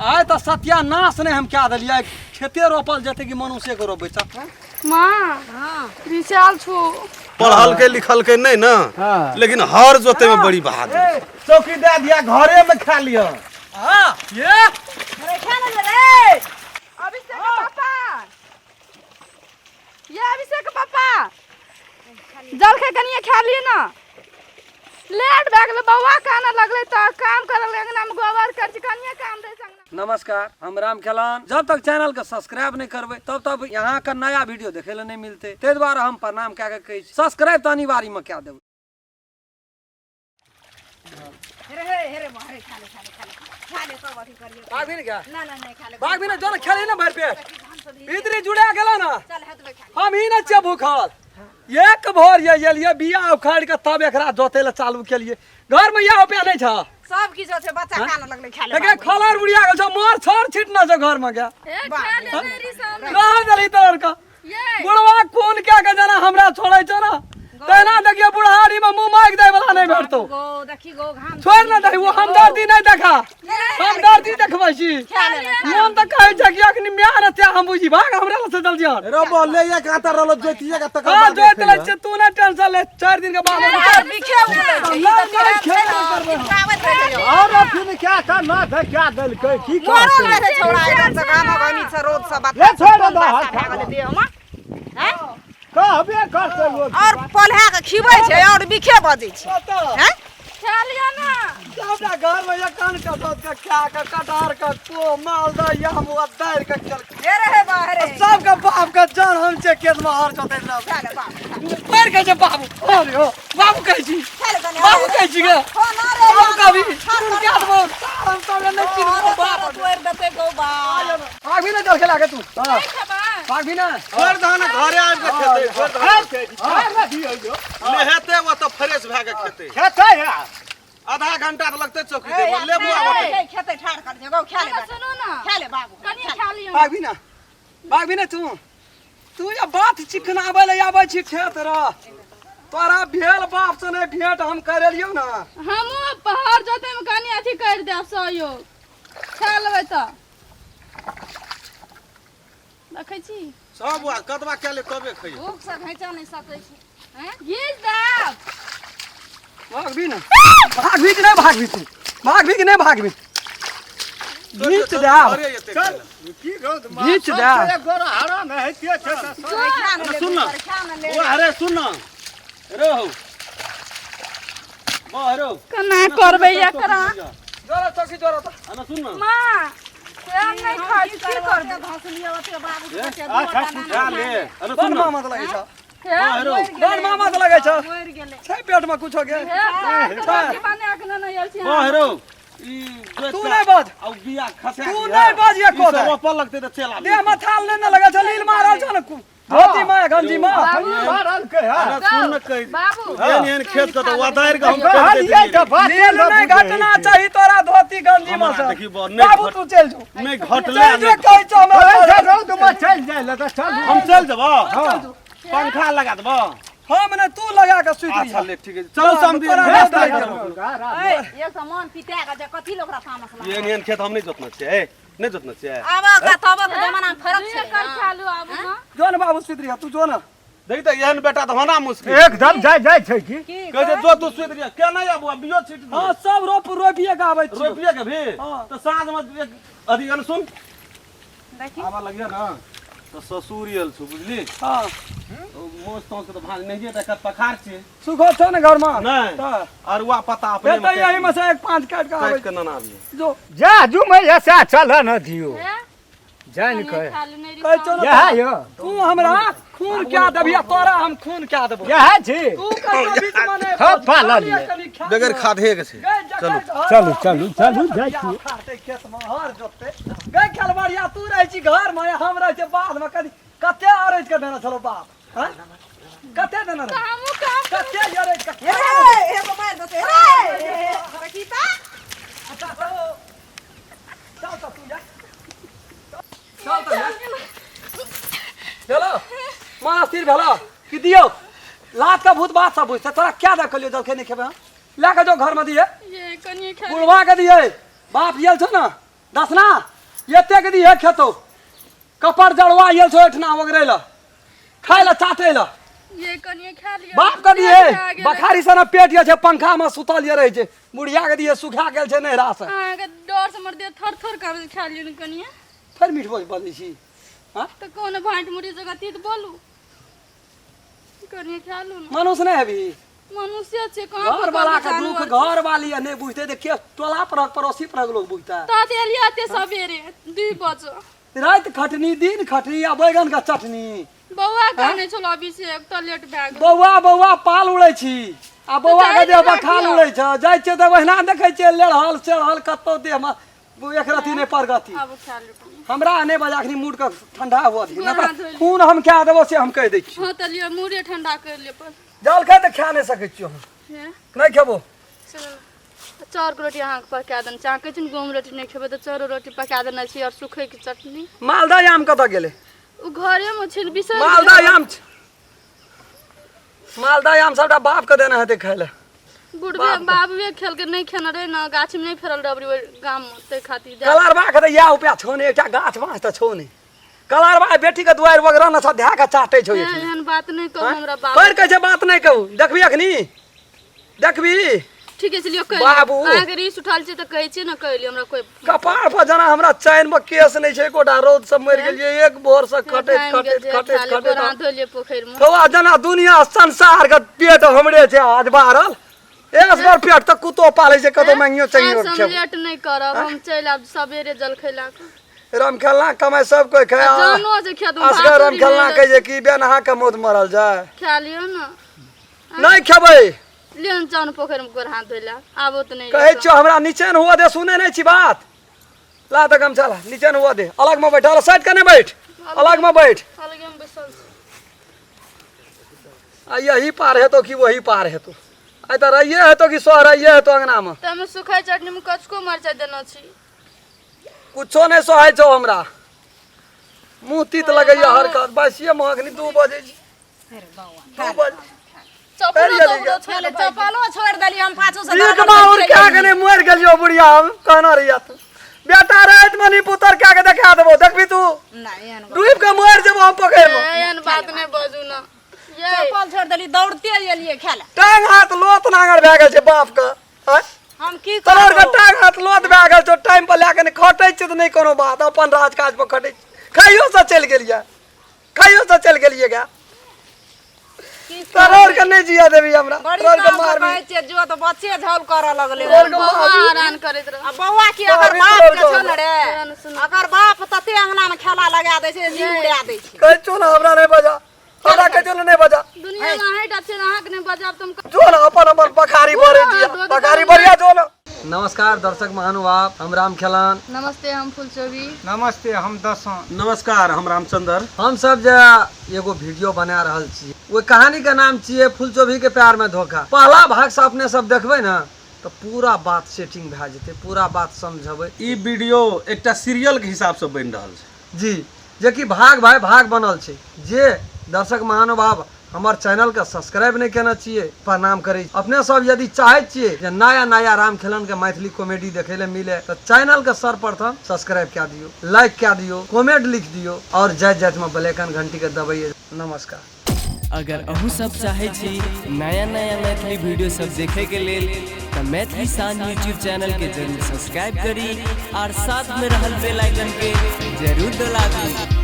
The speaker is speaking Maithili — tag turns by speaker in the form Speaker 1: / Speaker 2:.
Speaker 1: आइ तऽ सत्यानाश नहि हम कए देलियै खेते रोपल जेतै कि मनुष्यके रोपबै तऽ
Speaker 2: माँ विशाल छु
Speaker 3: पढ़लकै लिखलकै नहि ने
Speaker 4: हाँ।
Speaker 3: लेकिन हर जोते में बड़ी बहादुर
Speaker 4: ए, चौकी दे दिया घरे में खा लियो
Speaker 1: हाँ ये
Speaker 5: अरे खा ले रे
Speaker 2: अभिषेक पापा ये अभिषेक पापा जलखै कनिए खा लिए ना लेट भए गेलै बौआ कानऽ लगलै तऽ काम करऽ लगलै अंगनामे गोबर करै छी कनिए काम दै छै अंगना
Speaker 1: नमस्कार हम राम खेलान जब तक चैनल के सब्सक्राइब नहीं करबै तब तक यहाँ के नया वीडियो देखे ले नहीं मिलते ताहि दुआरे हम प्रणाम कए के कहै छी सब्सक्राइब तऽ अनिवार्य में कए देबै
Speaker 5: हेरे हे हेरे हेरे खा ले खा ले खा ले खा ले सब अथी करियो
Speaker 1: भाग भी नहीं क्या
Speaker 5: ना ना नहीं खा ले
Speaker 1: भाग भी नहीं जो ना खेली ना भर पेट भीतरी जुड़ा गेला ना
Speaker 5: चल हेतबे खा ले
Speaker 1: हम ही ना छियै भूखल एक भोर ये एलियै बिया उखाड़ के तब एकरा जोते ले चालू केलियै घर में इएह उपाय नहीं छ
Speaker 5: सब किछो छै बच्चा खाना लगलै खा ले
Speaker 1: एके खलर बुढ़िया गेल छ मार छर छिटना छ घर में के
Speaker 2: ए खा ले नहीं रिसाम
Speaker 1: रह देली तोर का
Speaker 2: ये
Speaker 1: बुढ़वा कोन क्या के जना हमरा छोड़ै छ ना तेना देखिए बुढ़ारी में मुंह माइक दै वाला नहीं भेटतो
Speaker 5: गो देखी गो घाम
Speaker 1: छोड़ ना दही वो हमदर्दी नहीं देखा हमदर्दी देखबै छी मोन तऽ कहै छै कि अखनी म्याह रहते हम बुझी भाग हमरा लग से जल्दी आन
Speaker 4: रे बोले एक आता रहलो जोतिए का तकर
Speaker 1: हाँ
Speaker 4: बाद
Speaker 1: जोइत लै छै तू नहीं टेंशन ले 4 दिन के बाद हम
Speaker 5: बिखे उड़ै छै ई
Speaker 1: ना,
Speaker 5: तऽ
Speaker 1: ना,
Speaker 5: तेरा छै
Speaker 1: खेत
Speaker 5: ने,
Speaker 1: नहीं करबै हम।
Speaker 5: चिपकाबैत रहै छै
Speaker 4: और अथी क्या था ना था क्या देलकै की
Speaker 5: मरल
Speaker 4: कहतै
Speaker 5: रहै छौड़ा एकदम से घामा घामी से रोद से बात
Speaker 4: ले छोड़ दो,
Speaker 5: बात
Speaker 4: हाथ
Speaker 5: भए गेलै देह मे हैं
Speaker 4: कहबे करतै लोग
Speaker 5: और पलहा के खिबै छै और बिखे बजै छै
Speaker 1: कतऽ?
Speaker 5: हैं
Speaker 2: खा लिअ ना
Speaker 1: सबटा घर में एखन के सब के खा के कटहर के को मालदह या मुआ दार के खेल
Speaker 5: हे रे हे बा हे रे
Speaker 1: सबके बाप के जान हम छै खेत में हर जोतैत रहब
Speaker 5: खा ले बाप
Speaker 1: पैर कहै छै बाबू अरे हो बाबू कहै छी
Speaker 5: खा ले तनी
Speaker 1: बाबू कहै छी गे
Speaker 5: हो ना रे
Speaker 1: बाबू कभी तू क्या देबो हम सब नहि चिन्हबो बाप
Speaker 5: तोड़ देते गौ बा
Speaker 1: भाग भी ना जल खेला के तू हाँ
Speaker 2: नहीं खेबै
Speaker 1: भाग भी ना
Speaker 3: छोड़ दहन घरे आबि के खेतै छोड़ दहन
Speaker 4: दियौ
Speaker 3: लेहेते ओ तऽ फ्रेश भए के खेतै
Speaker 4: खेतै है
Speaker 3: आधा घंटा तऽ लगतै चौकी देबो ले बुआ ओतै।
Speaker 5: खेते ठाड़ कर दे गौ खा ले
Speaker 2: अच्छा, सुनू ना
Speaker 5: खा ले बाबू
Speaker 2: कनिए खा लिअ
Speaker 1: भाग भी ना भाग भी ना तू तू ये बात चिकनाबै ले आबै छी खेत र तोरा भेल बाप से नहि भेंट हम करेलियौ ना
Speaker 2: हमहूँ पहाड़ जोतैमे कनि अथी करि देब सहयोग खा लेबै तऽ देखै छी
Speaker 3: सब बुआ कतबा कए ले तबे खइयो
Speaker 5: भूख से घैचा नहीं सकै छै हैं
Speaker 2: घीच देब
Speaker 1: भागबी ना भागबी कि नहि भागबी तू भागबी कि नहि भागबी घीच देब
Speaker 3: घरे एतै खाइ लए।
Speaker 4: की रौद मार
Speaker 1: घीच दे।
Speaker 4: एक गोरा हराम है छै तऽ सब।
Speaker 3: सुन ना ओ अरे सुन ना रे हो बा रो
Speaker 2: केना करबै एकरा
Speaker 1: जोरा चौकी जोरा तऽ
Speaker 3: अना सुन ना
Speaker 2: माँ से हम नहि खाइ छी की करबै
Speaker 4: अच्छा
Speaker 3: खा ले अना
Speaker 1: बड़
Speaker 3: सुन ना
Speaker 1: मामा तऽ लगै छ
Speaker 2: हे
Speaker 3: बा रो
Speaker 1: बड़ मामा तऽ लगै छ
Speaker 5: मरि गेलै
Speaker 1: छै पेट में कुछो के
Speaker 2: हे साग के रोटी बना के नेने आयल छी
Speaker 3: बा रो ई
Speaker 1: तू नहि बाज
Speaker 3: आ बिया खसा
Speaker 1: तू नहि बाज एको
Speaker 3: ई सब
Speaker 1: दे।
Speaker 3: रोपल लगतै तऽ चल आबी
Speaker 1: देह में थाल नहि ने लगै छ लील मारल छ ने धोती में गंजी में
Speaker 4: मारल के है
Speaker 3: अरे सुन न कहि
Speaker 2: बाबू
Speaker 3: एहन एहन खेत के तऽ उधारि के हम
Speaker 4: कहलियै तऽ बात
Speaker 1: लील नहि घटना चाही तोरा धोती गंजी में
Speaker 3: हमरा
Speaker 1: से
Speaker 3: देखी बा, नहि
Speaker 1: बाबू
Speaker 3: घट-
Speaker 1: तू चल जो
Speaker 3: नहि घटले
Speaker 1: चल जो कहै छौ हमरा
Speaker 4: रौद में चलि जाइ लए तऽ चलू
Speaker 3: हम चल जेबो पंखा लगा देबो
Speaker 1: हम ने तू लगा के सुति
Speaker 3: अच्छा
Speaker 1: रही
Speaker 3: ले ठीक है चल समझी
Speaker 1: तोरा
Speaker 3: भेज
Speaker 1: रौद
Speaker 3: दे।
Speaker 1: लागि गेलौ।
Speaker 5: एक समान पिता के जे कथी लोक तामस लागल
Speaker 3: एहन एहन खेत हम नहि जोतना छियै नहि जोतना छियै
Speaker 5: आब का तबक जमाना में फर्क छै
Speaker 2: कर खा लू आबू ना
Speaker 1: जो ने बाबू सुति रही तू जो ने
Speaker 3: देख तऽ एहन बेटा तऽ होना मुश्किल
Speaker 4: एकदम जाइ जाइ छै की
Speaker 5: की
Speaker 3: कहै छै जो तू सुति रहिया केना आबू आ बियो छीट
Speaker 1: हाँ सब रोप रोपिए के आबै छी
Speaker 3: रोपिए के भी
Speaker 1: हाँ।
Speaker 3: तऽ साँझ मे एक अथी अन सुन
Speaker 5: देखी
Speaker 3: आबऽ लगिया ना तऽ ससुर आयल छौ बुझली
Speaker 1: हाँ
Speaker 3: माछ ताछ के तऽ भाँज नहिये तऽ पखार छियै
Speaker 1: सुखो छौ ने घर में
Speaker 3: नहि
Speaker 1: तऽ
Speaker 3: अरुआ पत्ता अपने
Speaker 1: फेर तऽ यही में से एक पाँच काटि के आबै
Speaker 3: काटि के नेने आबियै
Speaker 1: जो
Speaker 4: जा जुमै ऐसा चल न दियौ
Speaker 2: हे
Speaker 4: जानि
Speaker 2: कनिए
Speaker 4: कऽ
Speaker 2: खा लू नहि
Speaker 1: कहै छौ ने
Speaker 4: इएह यौ
Speaker 1: तू हमरा खून क्या देबही आ तोरा हम खून क्या देबो
Speaker 4: इएह छी
Speaker 1: तू कहियो बीच में नहि
Speaker 4: खा
Speaker 1: बाज,
Speaker 4: पाला
Speaker 1: खा लिअ
Speaker 4: लिअ।
Speaker 1: कनि, खा
Speaker 3: बगैर
Speaker 1: लिअ।
Speaker 3: खाधे के छै
Speaker 1: गै, जकर घर
Speaker 4: चलू,
Speaker 1: रहत,
Speaker 4: चलू,
Speaker 1: तोरे
Speaker 4: चलू,
Speaker 1: तऽ
Speaker 4: जाइ
Speaker 1: बियाह
Speaker 4: छी।
Speaker 1: फाड़तै खेतमे हर जोततै। गै खेलबरिया, तू रहै छी घरमे आ हम रहै छियै बाधमे कनि कते अरैज के देने छलौ बाप हँ? कते देने रहै
Speaker 2: हमहूँ काम
Speaker 1: कते अरैज के
Speaker 5: हे रे हे को मार देते रे देखी त
Speaker 1: अच्छा, चल। चल तऽ तू जा चल तऽ जा भेलो मन स्थिर भेलो कि दियौ लात का भूत बात सब बुझते तोरा क्या दे कहलियो जलखै नहीं खेबे हम लए के जो घर में दिए।
Speaker 2: ये कनिए खा
Speaker 1: बुढ़वा के दिए, बाप येल छौ ना दसना, एतेक दिए खेतो कपड़ जड़वा येल छौ एठना ओगरै ल, खाय ल चाटै ल।
Speaker 2: ये कनिए खा लिअ।
Speaker 1: बाप के दिए बखारी सन पेट ये छै, पंखा में सुतल ये रहै छै। बुढ़िया के दिए सुखा गेल छै नैहरा से।
Speaker 2: अहाँके डर से हमर देह थर थर काँपै छै, खा लिअ ने कनिए।
Speaker 1: फेर मीठ बोल बजै छी? हाँ?
Speaker 2: तऽ कोनो भाँटि मुड़ी जकाँ तीत बोलू, कनिए खा लू ने।
Speaker 1: मनुष्य नहि हेबी?
Speaker 2: मनुष्य छै कहाँ।
Speaker 1: घर वाला के दुख घर वाली आ नहि बुझतै तऽ के टोला परक पड़ोसी परक लोग बुझतै?
Speaker 2: तऽ एलियै एते सबेरे 2 बजे।
Speaker 1: राति खटनी दिन खटनी आ बैगन के चटनी।
Speaker 2: बौआ कानै छल अभिषेक तऽ लेट भए गेल।
Speaker 1: बौआ बौआ पाल उड़ै छी आ बौआ के देह पर खाल उड़ै छै। जाइ छियै तऽ ओहिना देखै छियै लेढ़ल सेढ़ल, कतौ देह मे एक रत्ती नहि प्रगति।
Speaker 2: आब खा लू।
Speaker 1: हमरा नहि बजा, अखनी मूड के ठंडा हुअ दी,
Speaker 2: गोर हाथ धोइ लिअ।
Speaker 1: खून हम खा देबो से हम कहि दै छी।
Speaker 2: हँ तऽ लिअ, मूड़े ठंडा करि लिअ पर।
Speaker 1: जलखै तऽ खा नहि सकै छियौ हम।
Speaker 2: हे।
Speaker 1: नहि खेबो।
Speaker 2: सुनू ने, चाउरके रोटी अहाँके पका देने छी। अहाँ कहै छी ने गहूँम रोटी नहि खेबै, तऽ चाउरो रोटी पका देने छी और सूखैके चटनी।
Speaker 1: मालदह आम कतऽ गेलै?
Speaker 2: ओ घरेमे छै, बिसरि
Speaker 1: मालदह आम छै। मालदह आम सबटा बाप के देने हेतै खाय लए।
Speaker 2: बुढ़बे बाबुए खेलकै, नहि खेने रहै ने, गाछमे नहि फड़ल रहै ओहि गाममे, ताहि खातिर जा।
Speaker 1: कलरबा के तऽ इएह उपाय छौ ने, एकटा गाछ बाँस तऽ छौ ने। कलरबा बेटी के दुआरि वगैरह ने सब धए के चाटै छौ।
Speaker 2: एहन एहन बात नहि कहू हमरा बाबू।
Speaker 1: फेर कहै छै बात नहि कहू। देखबी अखनी देखबी।
Speaker 2: ठीके छै, लियौ कहि।
Speaker 1: बाबू।
Speaker 2: अहाँके रीस उठल छै तऽ कहै छियै ने, कहि लियौ हमरा कोइ।
Speaker 1: कपार पर जेना हमरा चैन मे केस नहि छै एकोटा, रौद से मरि गेलियै एक भोर से खटैत
Speaker 2: घामि गेल
Speaker 1: खटैत
Speaker 2: छै,
Speaker 1: खटैत
Speaker 2: खा लियौ,
Speaker 1: खटैत
Speaker 2: गोर हाथ धो लियौ पोखरिमे।
Speaker 1: थोआ जेना दुनिया संसार के पेट हमरे छै आज बारल। एसगर पेट तऽ कुत्तो पालै छै कतौ मांगियो चाहियो।
Speaker 2: आब से हम लेट नहि करब, हम चलि आयब सबेरे जलखै लए कऽ।
Speaker 1: रामखेलना कमाइ सब कोइ खाय।
Speaker 2: जानो जे खेत मे
Speaker 1: असगर
Speaker 2: भात
Speaker 1: रामखेलना कहै छै कि बेनहा के मौत मरल जाय।
Speaker 2: खा लियौ ने।
Speaker 1: नहि खेबै।
Speaker 2: लियौ ने जाउ ने पोखरिमे गोर हाथ धोइ लए, आबो तऽ नहि।
Speaker 1: कहै छियौ हमरा नीचे ने हुआ दे, सुनै नहि छी बात। ला तऽ गमछा ला, नीचे ने हुआ दे, अलग में बैठ, साइड के नहि बैठ, अलग में बैठ।
Speaker 2: अलगे मे बैसल छी।
Speaker 1: आ यही पार हेतौ कि वही पार हेतौ? आइ तऽ रहिए हेतौ कि सोहराइए हेतौ अंगना मे?
Speaker 2: ताहिमे सुखै चटनीमे कचको मरचाइ देने छी।
Speaker 1: कुछो नहि सोहाइ छौ हमरा, मुँह तीत लगैया हरकत। बासिए मे अखनी 2 बजै छै, 2 बजे।
Speaker 2: चपलो
Speaker 1: अरे
Speaker 2: तपलो छोड़ि
Speaker 5: चल, चप्पलो छोड़ि देलियै हम पाछू से।
Speaker 1: एक माउर क्या के नहीं मर गेलियो बुढ़िया, हम कहना रहिया तू बेटा रात में नहीं पुतर क्या के देखा देबो, देखबी तू।
Speaker 5: नहि एहन गप।
Speaker 1: डूब के मर जेबो हम पकड़ में।
Speaker 2: एहन बात नहि बाजू ने ये।
Speaker 5: चप्पल छोड़ि देली, दौड़ते एलियै खाय लए।
Speaker 1: टांग हाथ लोत नांगर भए गेल छै बाप के। आँय?
Speaker 5: हम की
Speaker 1: तोहर के
Speaker 5: करब?
Speaker 1: टांग हाथ लोत भए गेल छौ, टाइम पर लए के नहि खटै छै तऽ नहि कोनो बात, अपन राज काज पर खटै छै। खाइयो से चलि गेलियै, खाइयो से चलि गेलियै गे। तोहर के नहि जिया देबी हमरा।
Speaker 5: बड़ी
Speaker 1: तोहर के
Speaker 5: काल से
Speaker 1: मारबी।
Speaker 5: कहै छियै जो, तऽ बच्चे झौल करऽ लगलै।
Speaker 1: तोहर के
Speaker 2: बौआ
Speaker 1: मारबी।
Speaker 2: हरान करैत रह।
Speaker 5: आ बौआ की अगर
Speaker 1: मारबी
Speaker 5: बाप
Speaker 1: तोहर
Speaker 5: के छौ
Speaker 1: के।
Speaker 5: ने रे,
Speaker 2: सुन।
Speaker 5: अगर बाप तते अंगना में खेला लगा दै छै, जीव उड़ा दै छै।
Speaker 1: कहै छौ ने हमरा नहि बजा, हमरा कहै छौ ने नहि बजा।
Speaker 2: दुनिया मे अहींटा छियै, अहाँके नहि बजायब तऽ हम
Speaker 1: जो ने अपन अपन बखारी भरे दिया, बखारी भरिया जो ने। नमस्कार दर्शक महानुभाव, हम राम खेलान।
Speaker 2: नमस्ते, हम फुलचोबी।
Speaker 4: नमस्ते, हम दसों।
Speaker 3: नमस्कार, हम रामचंद्र।
Speaker 1: हम सब जे एगो वीडियो बना रहल छी, ओहि कहानी के नाम छियै फुलचोभी के प्यार में धोखा। पहला भाग से अपने सब देखबै ने तऽ पूरा बात सेटिंग भए जेतै, पूरा बात समझबै।
Speaker 3: ई वीडियो एकटा सीरियल के हिसाब से बनि रहल छै
Speaker 1: जी, जेकि भाग भाई भाग बनल छै। जे दर्शक महानुभाव हमर चैनल के सब्सक्राइब नहि केने छियै, प्रणाम करै छी। अपने सब यदि चाहै छियै जे नया नया राम खेलन के मैथिली कॉमेडी देखै लए मिले तऽ चैनल के सर्वप्रथम सब्सक्राइब कए दियौ, लाइक कए दियौ, कमेंट लिख दियौ और जाइत जाइत में बेल आइकन घंटी के दबैयै। नमस्कार।
Speaker 6: अगर अहूँ सब चाहै छी नया नया मैथिली वीडियो सब देखे के लेल तऽ मैथिली शान यूट्यूब चैनल के जरूर सब्सक्राइब करी और साथ में रहल बेल आइकन के जरूर दबाबी।